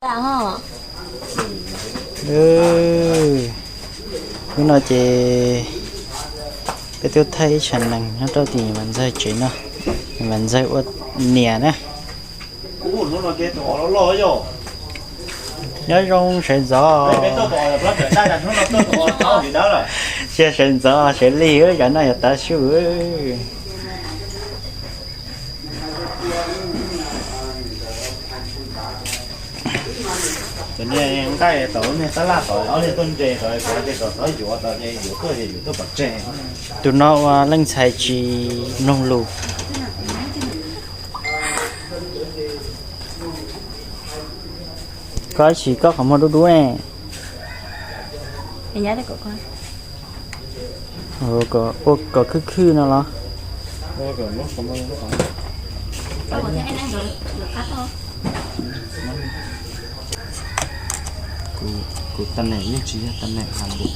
Hnub no ces peb tuaj thaij ib tsam nees nyob rau tim Vam Ntxawg tsev no, Vam Ntxawg ua niam na. Nyob zoo sawv ntxov. Sia sawv ntxov sawv lig, cov no yog tav su. Cov niag nqaij tau niag tab laj tau ob niag tuaj nres tau, cov tias tau xov yuav tau, yuav tuaj ces yuav tuaj pov tseg. Tus no ua leej ntxhais tsis mloog lus. Koj ib tsis koj qhov muag dub dub ne. Ua kom khwb khwb no los? Kuv tag nem yeej tsis yog tag nem hais lus.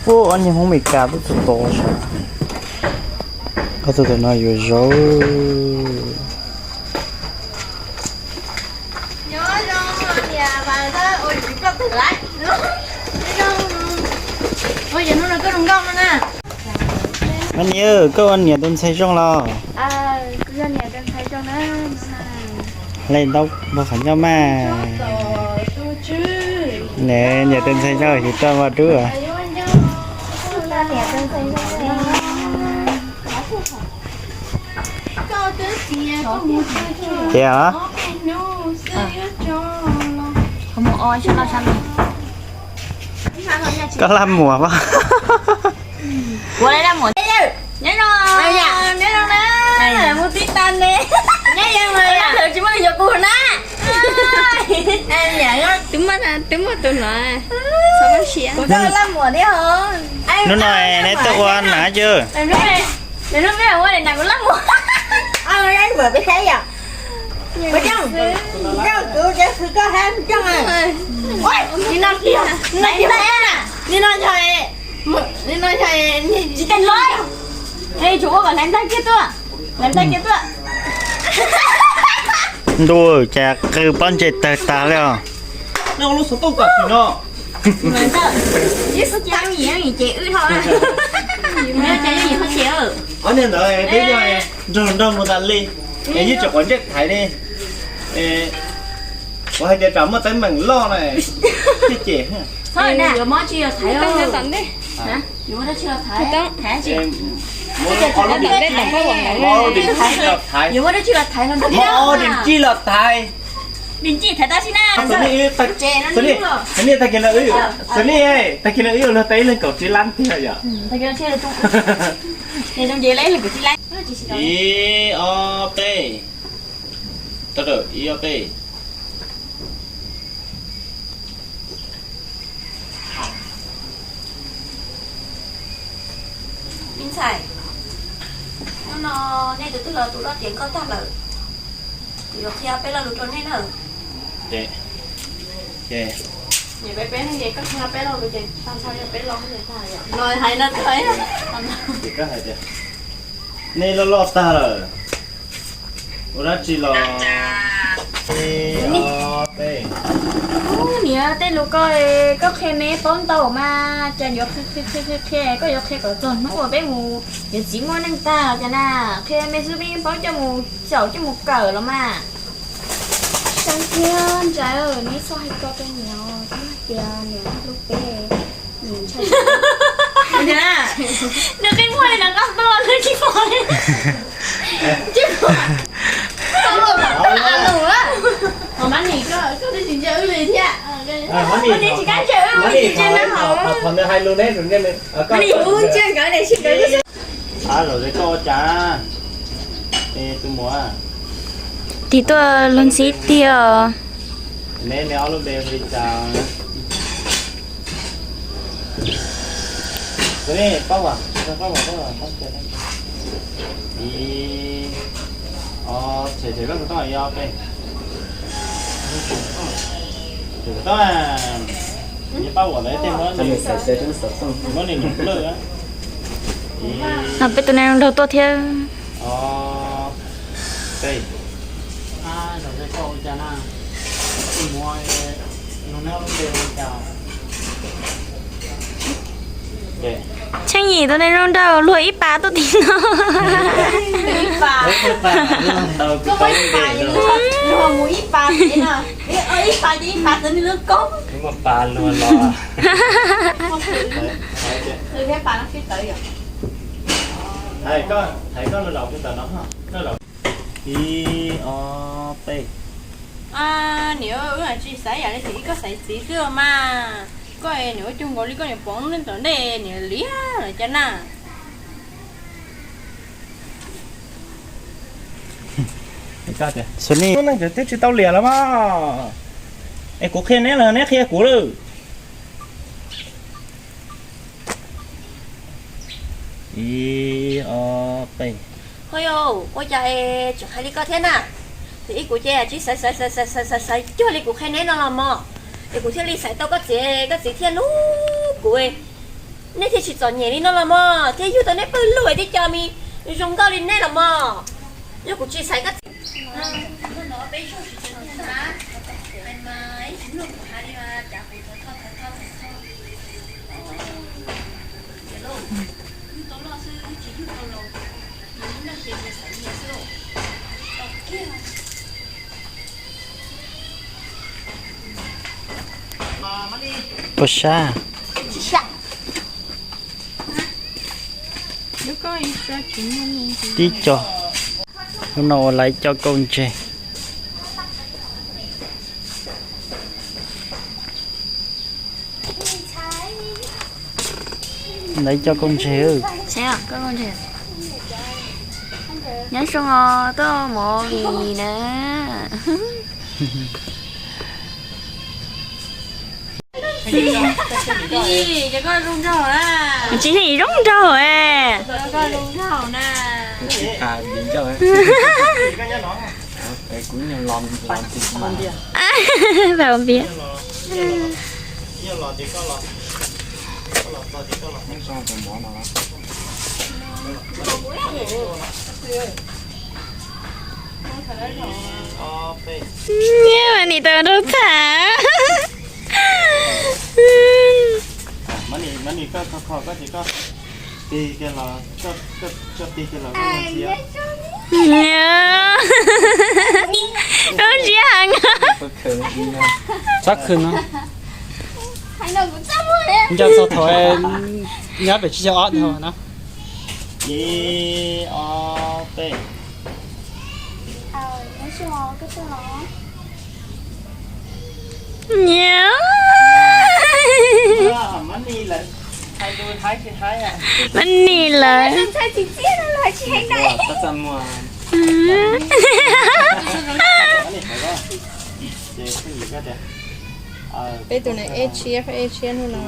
Ua ob niag Hmoob Meskas tuaj txog tod sav. Koj tus tam no yuav zaub. Mab Niam, koj ua niam tus ntxhais zoo los? Hlais ntau npog qhov ncauj mas. Niam tus ntxhais zoo yus tau npog dub. Tiag. Koj laj muam pab. Kuv laj muam. Nyob zoo, nyob zoo na. Mus tib tas ne. Nyob zoo na. Lawv tsis muaj leej yuav kuv na. Twb muaj, twb muaj tus no. Kuv laj muam thiab. Hnub no neb tuaj ua nam yog? Hnub no peb ua nam kuv laj muam. Peb saib yom. Ua coob, coob kuv ces koj hab coob. Nim no, nim no, nim no yog, nim no yog tsis tau los. Tsum ua kom hlais ntag kiag tuaj, hlais ntag kiag tuaj. Ntuj, cas qw pob ntseg tawg tag li os. Ib xub cab yooj yim ces wb dhau. Cab yooj yim ces. Ob niag ntawd twb yog nrog nrog mus tas li, es yeej tsis quav ntsej thaiv li. Kuv hais tias tsam muaj teeb meem loj na, thiaj cem. Yuav muab dab tsi los thaiv? Yuav muab dab tsi los thaiv? Muab ob lub dim txij los thaiv. Muab ob lub dim txij los thaiv. Dim txij thaiv tau si na. Xws li tag kis no wb, xws li tag kis no wb yuav luag tau ib leeg kaum tsib lab tiag yom. Ib ob peb, ib ob peb. Me ntxhais, hnub no nej tus twg los tus loj tiav nkoj tag lawm, kuv yuav qhia peb lo lus rau nej na. Ces, ces, peb, peb, koj qhia peb lo lus ces tag nrho yog peb lo, los hais no tag. Ces koj hais tias nej loj loj tag lawm, ua dab tsi los? Ib ob peb. Niam, tej lus ko koj qhia me paub ntau mas, cas yuav qhia qhia qhia, koj yuav qhia kom txog hnub uas peb mus yuav txiv muaj neej tag los cas na. Qhia me xwb peb yeej paub coj mus xyaum coj mus kawm los mas. Xav tiag ntshai, neb txhob hais ko rau niam, twb hais tias niam hlub peb, niam ntshai. Nws qi muaj li no koj tuaj lub tsis pom li. Tsis pom. Mab Nim, koj twb tsis ntsia wb li thiab. Mab Nim tsis kam ntsia wb, tsis ntsia no hauv. Mab Nim, ntsia nkawd, ntsia nkawd. Koj ua cas? Tus muam, tim tuaj luag ntxhi tiag. Neb, neb ob lub npe hu li cas? Paub, paub, paub, ib, ob, tshem tshem koj xov tooj ib ob peb. Tshem xov tooj. Peb tus neeg zoo nraug tuaj thiab. Tsheej Yim tus neeg zoo nraug luag ib pas tuaj tim no. Ib, ob, peb. Niam, wb tsis xaiv yam li txiv, koj xaiv txiv xwb mas. Koj niam ua cuag nkaus li koj niam pom lub neej tom ntej niam liam lawm cas na. Xu ni, lub neej twb tsis tau liam los mas. Es kuv qhia neb los neb qhia kuv lawm. Ib, ob, peb. Ho yog ua cas es tseem hais li koj thiab na? Ces ib kuv ces tsis xaiv xaiv xaiv xaiv xaiv xaiv cuag li kuv qhia neb no los mog, es kuv thiaj li xaiv tau koj txiv, koj txiv thiaj hlub kuv, nej thiaj tsis txom nyem li no los mog, thiaj yug tau neb pawg lug thiab cov me zoo nkauj li nej los mog. Yog kuv tsis xaiv koj txiv. Puas sab? Tib co, hnub no ua laiv coj kauj ntseg. Laiv coj kauj ntseg. Nyob zoo os, tuaj mus vim na. Tsis zoo nraug, Pab piav. Nyiam mas nim tau rau tham. Koj ntsia heev. Txhob khwm no. Nco txog thaum nyob pem tsib caug ob ntawd no. Ib, ob, peb. Nyiam. Mas nim lawm. Peb tus neeg ej tshiab, ej tshiab hnub no,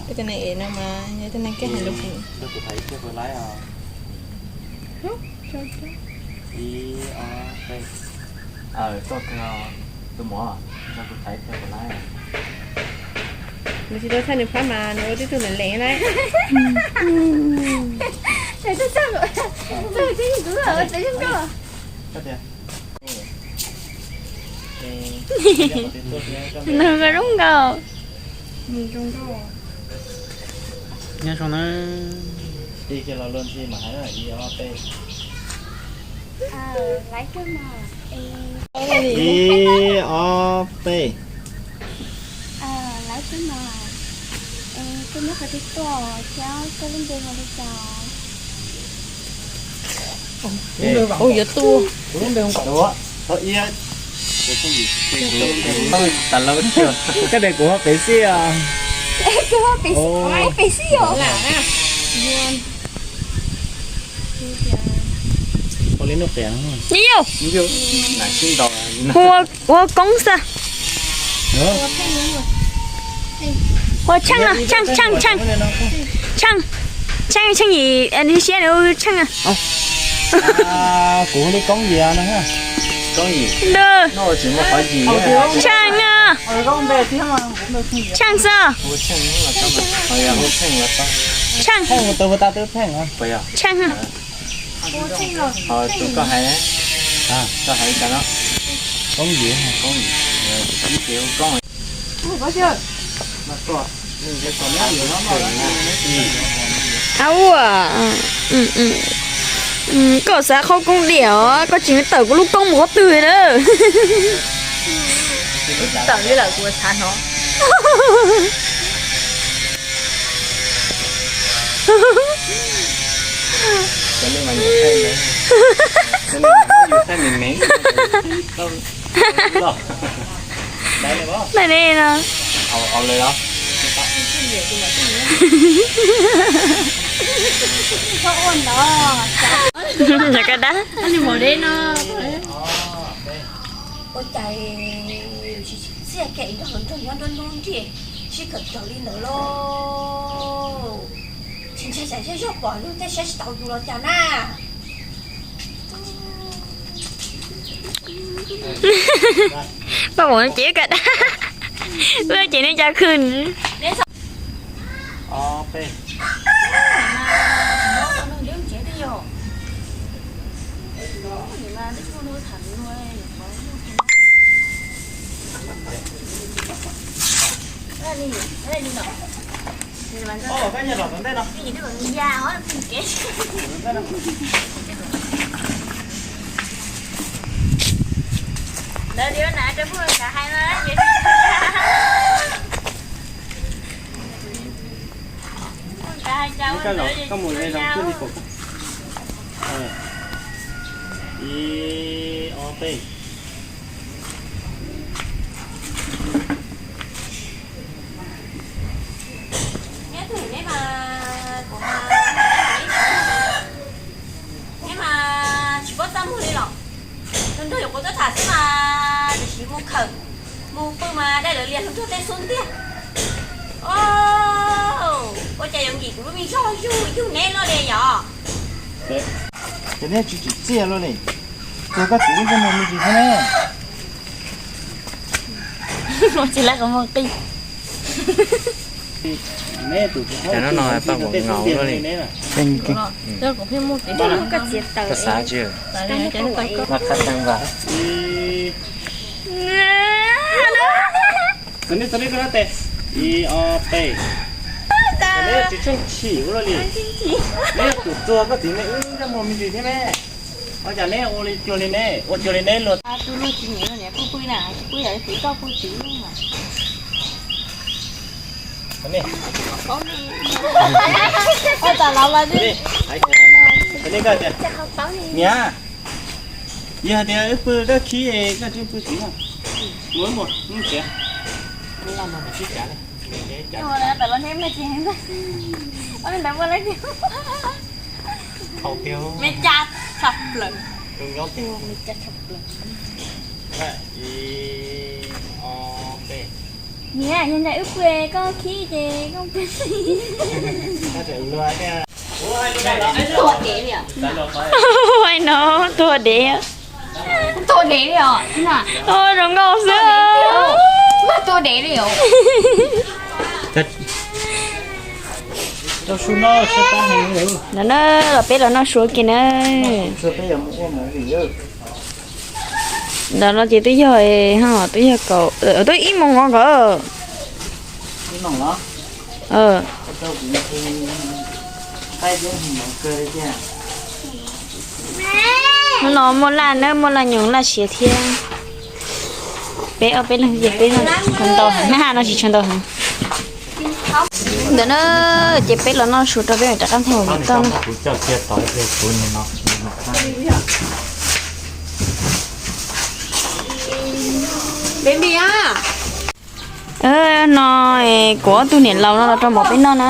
peb tus neeg ev no mas yog tus neeg kej heev lub. Nws tsis tau txhais nws phab mas nws ua tib tug lees lees na. Nws zoo nkauj. Nyob zoo na. Ib, ob, peb. Ua yuav tu. Koj tias kuv ua pem xij os. Ua li nuj qias. Ua koob xwb. Ua tsheej no, tsheej, tsheej, tsheej. Tsheej, tsheej, tsheej yim, nws siab nws tsheej. Kuv li koob yim no. Tsheej no. Tsheej xwb. Tsheej. Tsheej. Au, koj xav qhov koob diam os, koj tsis tawm kuv lub koob mus qhov twg na. Tawm li lawm kuv xav hnov. Nai ne no. Ua cas tsis txiaj kiag ib nrog hluas nraug nyob nruab nrog ntiaj, sib kawm raws li ntawd lauj. Tsis ntshai tsam zej zog pom lub tej saib tsis taus yus los cas na. Paj Muam ces ka da, wb ces neb cas khwj. Ntawd li na, rau phooj ywg kav hais mas. Koj mus, koj mus ze zoo xwb li pom. Ib, ob, peb. Neb mas, kuv mas, neb mas tsis paub txaj muag li los? Hluas nraug yuav quav tuaj tham xwb mas, tiam sis mus khawm mus pw mas dai lawv lias hluas nraug tej xub ntiag. Ua cas yuav nkim kuv lub me zog yug yug neb luaj li yom? Ces neb tsis tsim txiaj luaj li. Tsuag koj txiv ib zaj muag me ntsis thiab ne. Tsis lab qhov muag qij. Cov no no paj nkaus luaj li. Koj xav tsis? Txav nej, txav nej koj dab tes. Ib, ob, peb. Txav nej tsis tsheej chim ua luaj li. Neb tus tsuag koj txiv ne, wb zaj muag me ntsis thiab ne. Ua cas neb ua li cuag li ne, ua cuag li neb luag. Tus luag tsis nyiam niam pw pw na, tsis pw yam li txiv koj pw txiv mas. Niam, yog hais tias wb pw koj khib koj tsis pw txiv no. Mus, mus, mus txiv. Thaum tiag. Me cas tshaj plaws. Zoo nyob tiag. Me cas tshaj plaws. Ib, ob, peb. Niam, yog ntawm wb pw koj khib ces koj pw. Tuag dev li os. Ai no, tuag dev. Tuag dev li os. Zoo nkauj xwb. Mas tuag dev li os. Ntawm no los peb los noj su kiag na. Ntawm no ces twb yog, twb yog kaum, twb ib moos os nkawd. Hnub no muaj laj nawb, muaj laj nyoos laj siav thiab. Peb ob peb leeg ces peb noj tsis tshua ntau heev, nab ha noj tsis tshua ntau heev. Ntawm na, ces peb los noj su rau peb mam rov qab nthe hauv toj na. No kuv ob tug niam laus no los rau mov peb noj na.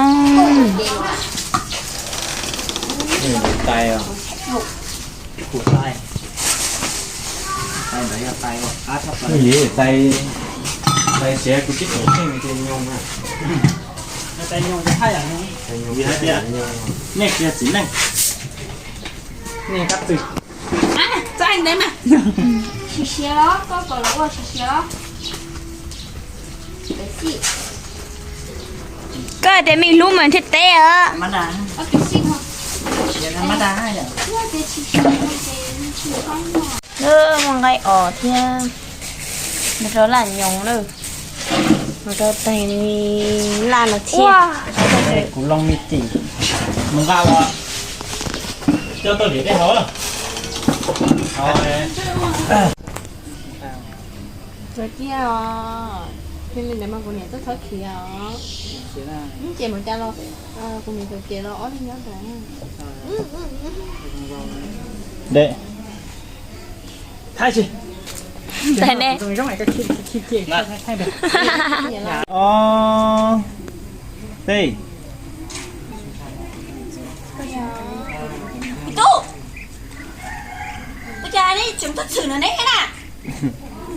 Nej tsis yog txiv neej. Nej kab txwg. Txaij ntev mas. Siav siav los, koj kom los ua siav siav los. Koj hais tias me hlub mas thiaj teb os. Muaj nqaij os thiab, mus rau laj nyoos lawm, mus rau tag laj no thiab. Kuv loo me tim, mus nqa ua coj tuaj vim dej haus. Tsuav ciaj os, ces li ntawd mas kuv niam tuaj txhob khiav os. Ces mus cas los, kuv niam txawm ces los ob leeg nyob ntawd. Dej. Thaij tsis. Thaij ne. Ob, peb. Tub, ua cas nej tseem tuaj tshwm no ne na?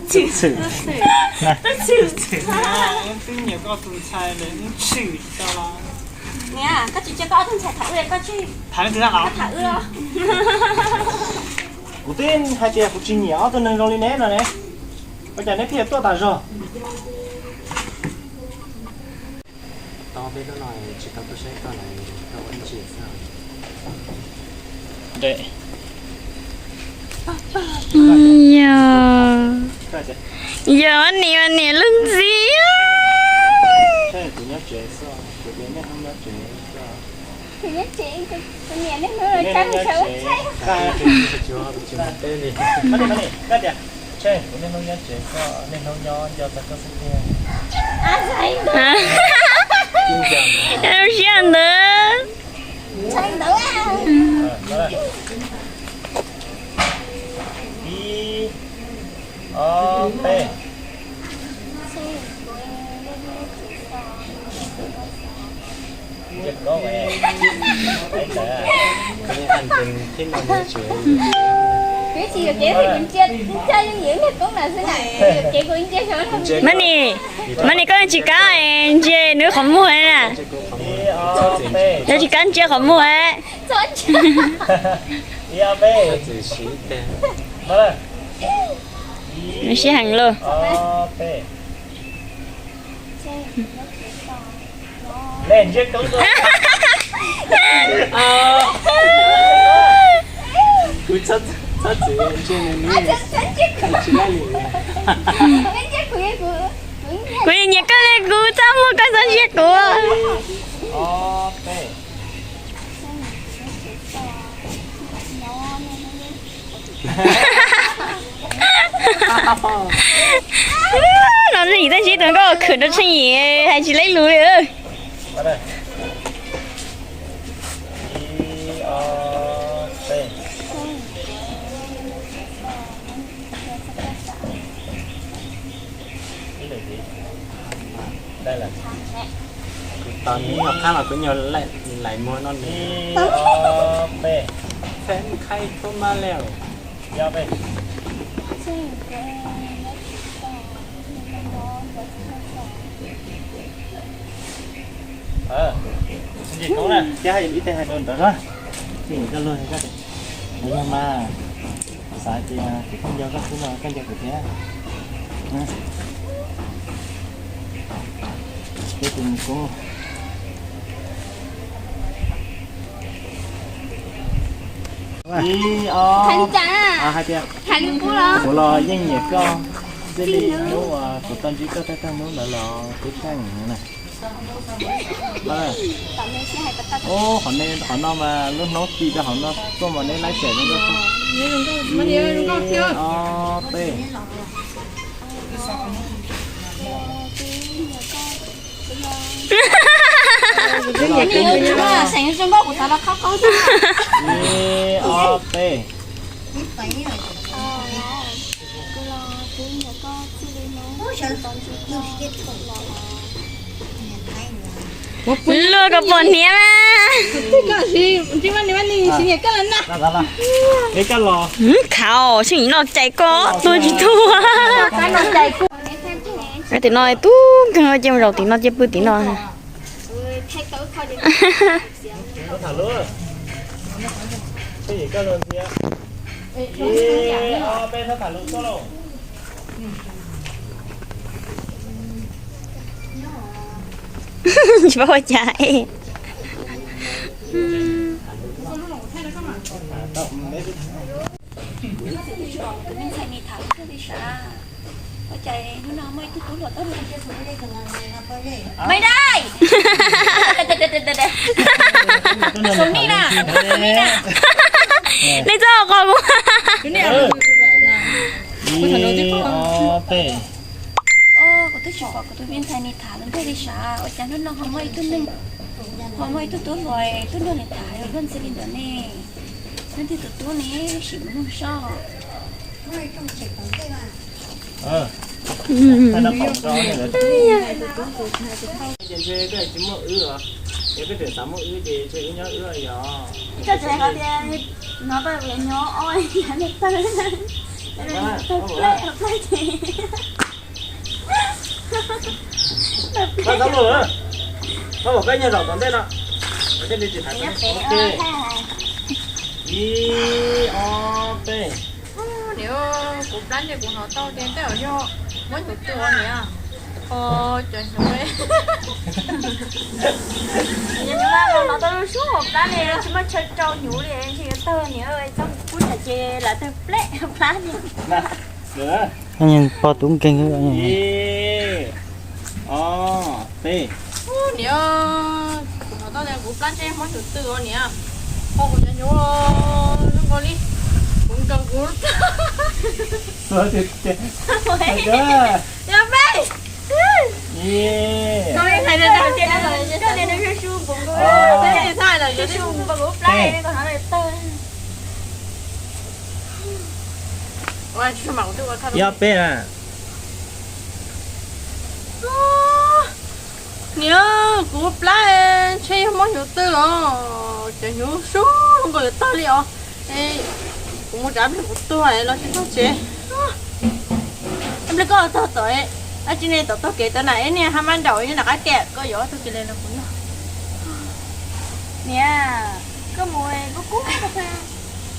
Tshwm. Tuaj tshwm. Twb nyiam koj tus ntxhais lawm, tshwm tsis tau los. Niam, koj tsis cia koj ob tug ntxhais tham wb, koj tsis tham wb los? Kuv twb hais tias kuv tsis nyiam ob tug neeg zoo li neb no ne, ua cas neb thiaj tuaj tas zog? Yog, yog niam, niam lub ntxiv. Siab ntawd. Ib, ob, peb. Mani, Mani, koj tsis kam ntsia nws qhov muag na. Yog tsis kam ntsia qhov muag. Siab heev lauj. Kuv nyiam koj li kuv txaj muag koj txhob ntsia kuv. No yim tab sis tus nkauj khwm rau Tsheej Yim hais tsis leej lus li. Kuv tos neb nyuag qab mas kuv nyuag laim muag no ne. Peb, peb, khaib kub mab leo. Thiab hais ib teg hais rau ntawd na, tsis koj luag, yog mas xav tias kuv pheej nco koj xwb no koj nco kuv thiab. Peb tus mus koob. Ib, ob, hais tias kuv los yeej nyiam koj, txij li hnub uas kuv tau ntsib koj thawj thawj hnub ntawd los kuv tseem na. Qhov no mas lub hnub tim rau hauv no tuaj mas neb laib xyem zoo nkauj. Ib, ob, peb. Ib, ob, peb. Luag kom pom hniav mas. Khav, Tsheej Yim noj cai koj tuag tsis tuag. Tim no tub kawg, cia mus zaum tim no, cia pw tim no. Tsis paub ua cas es. Ua cas hnub no muaj ib tug tub hluas tuaj li? Maiv Dais! Saum ni na, saum ni na. Nej txhob qos mus. Kuv twb tsis pom kuv tus me ntxhais nis tham lus ntiag li sav, ua cas hnub no ho muaj ib tug neeg, ho muaj ib tug tub hluas tuaj nrog nis tham luag ntxhi li ntawd ne? Leej twg tus tub ne, sim mus nug soj. Ces ntshe koj tsis muaj wb os, ces koj tseem xav muaj wb ces ntshe wb nyob wb yog. Koj tseem hais tias no koj yuav nyob ob tawg, tawg pleb ces. Koj txhob luag, koj pom koj nyob zaum tom ntej no, thiaj li tsis tham. Ib, ob, peb. Niam, kuv plab ntsej kuv hnov tau tias tej zaum yog muab hnyuv tw os niam. Os, cov hnyuv. Yog hnyuv no tau lub sub hauv plab li, tsis muaj chaw rau hnyuv li, ntshe yuav tawg niam, txhob kub tsam ces lam tawg pleb plab li. Pog tub nkeeg. Ib, ob, peb. Niam, kuv hnov tau tias kuv plab ntsej muab hnyuv tw os niam. Ho kuv cov hnyuv zoo nkaus li, kuv nkaus kuv. Yog peb. Yog peb na. Niam, kuv plab ntshe yog muab hnyuv tw os, cov hnyuv sub nkaus yuav tawg li os. Kuv mus tsav pliag kuv tuag los tsis txog tsev. Ib pliag koj tog tom, dab tsi ne tom tog kev tau na, ib niag hab mab nraum nyob nram qab kev, koj yuav ob tug kev li los kuv noj. Niam, koj mus kub kub,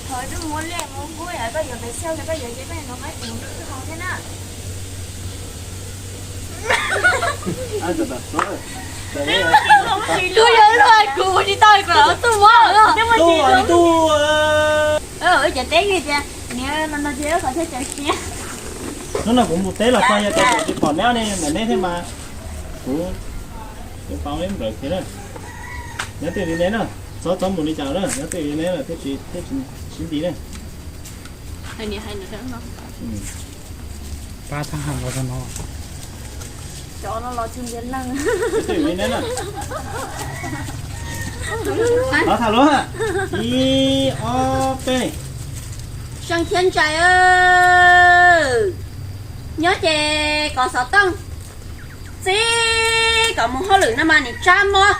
thov ib pliag mus ua liaj mus kub, koj yuav pem xyaw los koj yuav ces koj yuav nov qaib tus mus rau wb haus thiab na. Kuv yuav luag kuv tsis tau kuv los tuaj muab. Tuaj, tuaj. Wb cov teb tias niam no no ces wb qhov thiaj txawv siab. Hnub no kuv mus teb los txog yog tias tsis pom neb ne, ntawm neb thiab mas kuv, kuv tau ib nplawm kiag na. Nyob twj ywm li neb na, txhob txhob mus li cas na, nyob twj ywm li neb lawm thiaj tsis, thiaj tsis sib nti na. Pab thab ham los no. Cov no los txog ntiav leej. Twj ywm li neb na. Los tham lus. Ib, ob, peb. Seej thiab Ntsais, nyob ces kov xov tooj, txib kom mus hauj lwm no mas nim tsab mob,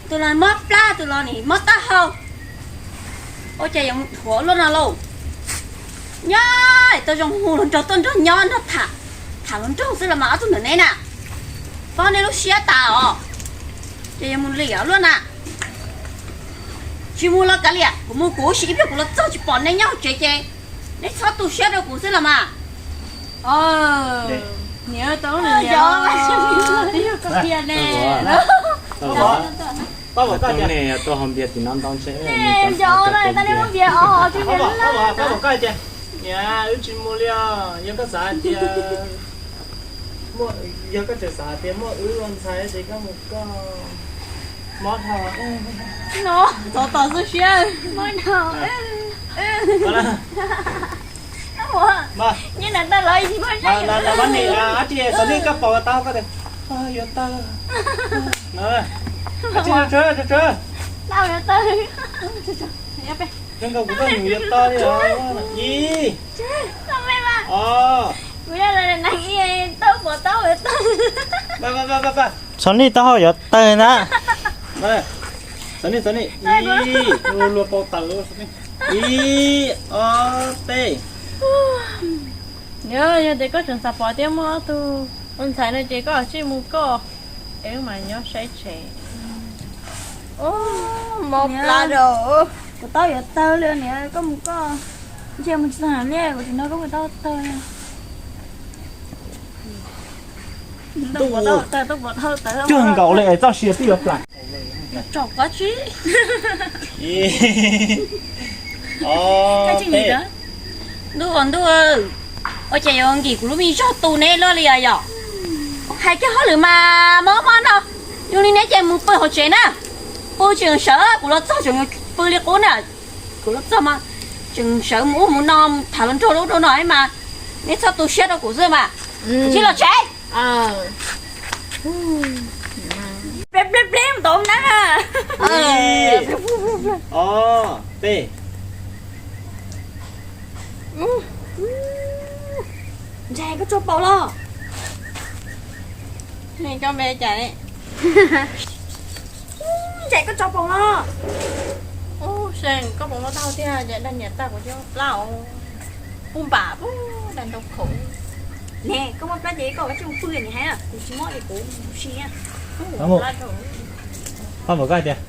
tus los mob plab, tus los nim mob taub hau. Ua cas yuav mus dhuav luaj no lauj? Nyob tau zoo hu hluas nraug tuaj nrog nyob nrog tham, tham hluas nraug xwb los mas ob tug ntawm neb na, poob nej lub siab tas os. Ces yuav mus liam luaj na. Tsis mus los kav liam, kuv mus kuv ib pliag kuv los txog tsis pom neb nyob hauv tsev ces neb txhob tu siab rau kuv xwb los mas. Niam, tau ne, twb yog koj tiag ne. Pab pom koj tias, tuaj hau npias tim no ntau ntshe, nco no tas li muab npias os, pab pom koj tias, niam, wb tsis mus li os, yog koj xav hais tias, yog koj tseem xav hais tias muaj wb ua ntxhais ces koj mus koj, mob dhau. No, txov tos xwb siab. Mob dhau. Nyob nram tawg los ib tsis muaj zaj. Ab tsi, xav li koj pom tau koj tias yuav tawg. Ab tsi, tsuag tsuag. Tau yuav tawg. Zoo nkaus kuv tuaj nyuam yuav tawg li os. Ib, ob. Kuv yog neeg ib tau pom tau yuav tawg. Xav li taub hau yuav tawg na. Xav li, xav li, ib, luag pau taws. Ib, ob, peb. Yog, yog tias koj tseem xav pom tias muaj ob tug ua ntxhais no ces koj tsij mus koj, es wb mam nyob saib tsev. Mob plab rau. Kuv taub yuav tawg li niam, koj mus koj. Ntshe mus tsis tau hnav liaj, kuv tsis nrog koj mus taub tawg li. Cuag nkaus li es txoj sia twb yuav plam. Ntuj, ntuj, ua cas yuav nkim kuv lub me zog tu neb luaj li os yom? Hais kiag hauj lwm mas mob mob no, yog li neb ces mus pw hauv tsev na. Pw tseem sawv, kuv los txog tseem pw li qub na. Kuv los txog mas tseem sawv mus ub mus no, mus tham hluas nraug rau ub rau no mas, neb txhob tu siab rau kuv xwb mas. Cia los tsev. Pleb pleb pleb mus tau na. Ob, peb. Ntsaig, koj tso paus los? Koj npe cas? Ntsaig, koj tso paus los? Ub, Seej, koj puas muaj tag tiag, dag niam tag kuv cov plab os. Pub npam, pub dag ntau khaum. Ne, koj muaj plab ces koj kav tsij mus pw, nim hais kuv tsis mob ces kuv mus si. Koj hais tias